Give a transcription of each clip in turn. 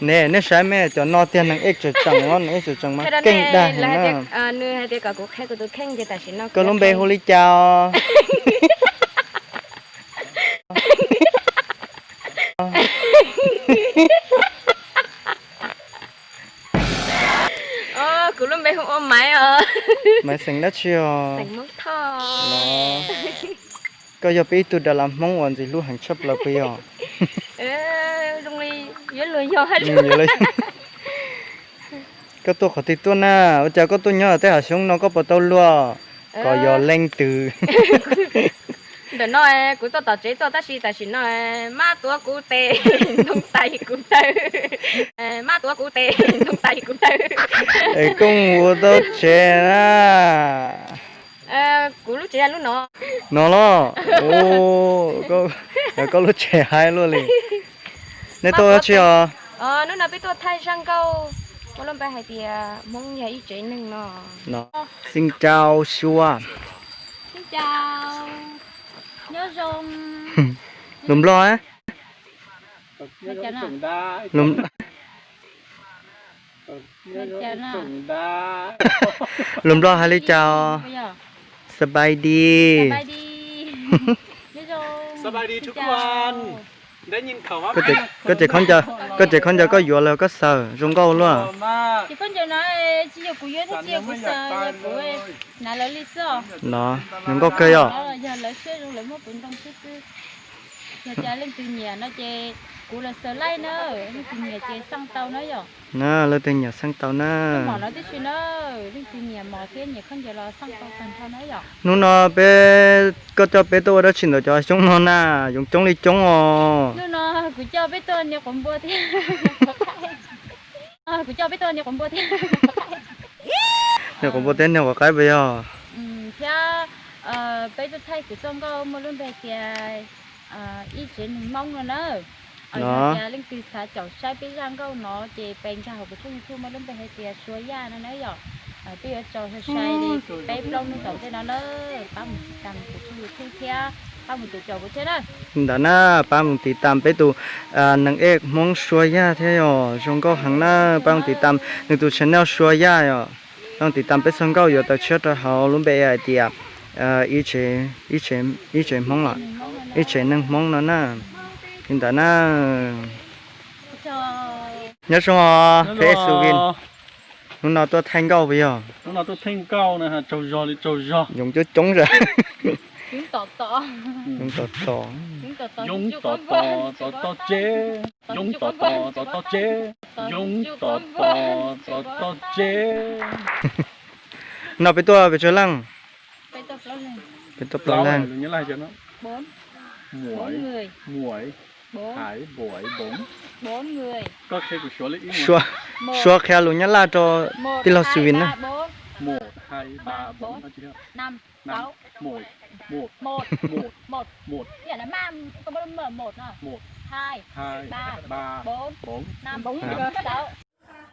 Ne, nej saib me cov no tiag, neeg ej tseem tseem os, neeg ej tseem tseem mas keej dag heev na. Nws hais tias kom kuv qhia kuv tus kheej ces tam sim no koj lub npe hu li cas os? Kuv lub npe hu ua Maiv os. Maiv xeem dab tsi os? Xeem Hmoob Thoj. Koj yog peb ib tug dav lav Hmoob uas ntxim hlub heev tshaj plaws puas yog? Zoo li yuav luag yog hais tias. Koj tuaj qhov twg tuaj na? Ua cas koj tuaj nyob tej hav xyoob no koj puas tau luag? Koj yog leej twg? Ntawm no kuv tuaj tom tsev tuaj tab sis tam sim no mab tuav kuv tes, ntoo tais kuv taw. Mab tuav kuv tes, ntoo tais kuv taw. Es koj mus ua tau tsev na? Kuv lub tsev lub no. No los? Koj lub tsev haib luaj li. Nej tuaj ua dab tsi os? Hnub no peb tuaj thaij zaj nkauj, muaj lub npe hais tias Hmoob yog ib tsev neeg no. Xin chào Sua. Xin chào. Nyob zoo. Lus Nplog á? Lus Nplog hais li cas? Sbais dis. Koj ces khaub ncaws, koj ces khaub ncaws koj yuav lawm koj xaws zoo nkauj luaj. No, zoo nkauj kawg yom. Yog tias leej twg nyiam no ces kuv los xaws laij na, leej twg nyiam ces xaj tau na yom. Na, leej twg nyiam xaj tau na. Mom no tib si na, leej twg nyiam mom thiab nyiam khaub ncaws los xaj tau tag nrho na yom. Hnub no peb, koj coj peb tuaj ua dab tsi ntawm cov xyoob no na? Yoov coob li coob os. Hnub no kuv coj peb tuaj nias quav npua thiab. Kuv coj peb tuaj nias quav npua thiab. Nias quav npua thiab nias quav qaib puas yog? Thiab peb tuaj thaij kuv txoj nkauj muaj lub npe tias ib tsev neeg Hmoob no na. Yog tias leej twg xav caum saib peb zaj nkauj no ces pe nkag hauv kuv tshooj YouTube muaj lub npe hais tias Sua Yaj no na yom. Peb yuav tso sai li peb plaub hnub tom ntej no na. Pab mus tiv tam kuv tshooj YouTube thiab pab mus caum kuv thiab na. Ntawd na, pab mus tiv tam peb tus neeg ej Hmoob Sua Yaj thiab yom, zoo nkauj heev na, pab mus tiv tam nws tus channel Sua Yaj yom. Pab mus tiv tam peb txoj nkauj yuav tawm tshiab rau hauv lub npe hais tias ib tsev Hmoob los, ib tsev neeg Hmoob no na. Li ntawd na. Nyob zoo os, peb Xu Vin. Hnub no tuaj thaij nkauj puas yog? Yoov coob coob zam. Yoov tom tom, tom tom txog txog tsev, yoov tom tom txog txog tsev. No peb tuaj pes tsawg leej? Peb tuaj plaub leeg. Suav qhia lus Nyab Laj rau tij laug Xu Vin na.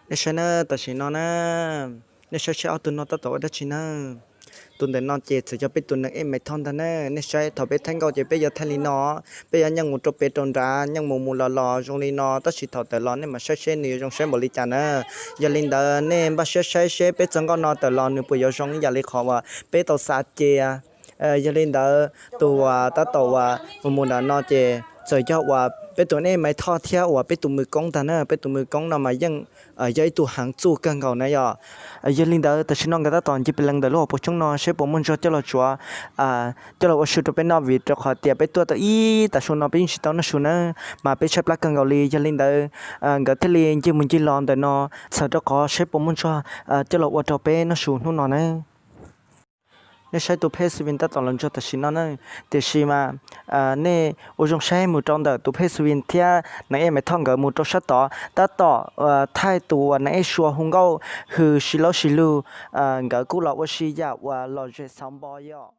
Nej saib na, tam sim no na, nej saib seb ob tug no tab tom ua dab tsi na. Tus ntawm no ces txawm yog peb tus neeg ej Maiv Thoj ntag na. Nej saib thaum peb thaij nkauj ces peb yuav thaij li no, peb yuav nyeej mus rau pem rau nrad, nyeej mus mus los los zoo li no, tab sis thaum tawm los nej mam saib seb nws yuav zoo saib npaum li cas na. Yog li ntawd nej npaj siab saib seb peb txoj nkauj no tawm los nws puas yuav zoo ib yam li qhov uas peb tau xav cia. Yog li ntawd tus uas tab tom uas mus mus nram no ces txawm yog uas peb tus neeg ej Maiv Thoj thiab uas peb tus Mws Koob ntag na, peb tus Mws Koob no mas yeej yog ib tug heev txuj kawg nkaus na yom. Yog li ntawd tam sim no nkawd tab tom nce pes lees ntawm lub hauv paus tsoob no seb puas muaj ntsuag coj los tsuav, coj los ua su rau peb noj vim rau qhov tias peb tuaj tau ib tag su no peb yeej tsis tau noj su na, mas peb tshaib plab kawg nkaus li. Yog li ntawd nkawd thiaj li ncig mus ncig los ntawm no txhawm rau qhov seb puas muaj ntsuag coj los ua rau peb noj su hnub no na. Nej saib tus phej Xu Vin tab tom los ntsuag tam sim no na, tiam sis mas nej ua zoo saib mus rau ntawm tus phej Xu Vin thiab neeg ej Maiv Thoj nkawd mus rau sab tod tab tom thaij tus uas neeg ej Sua hu nkauj hws si laub si lug, nkawd kuj los ua si yam uas lom zem xauv npo yom.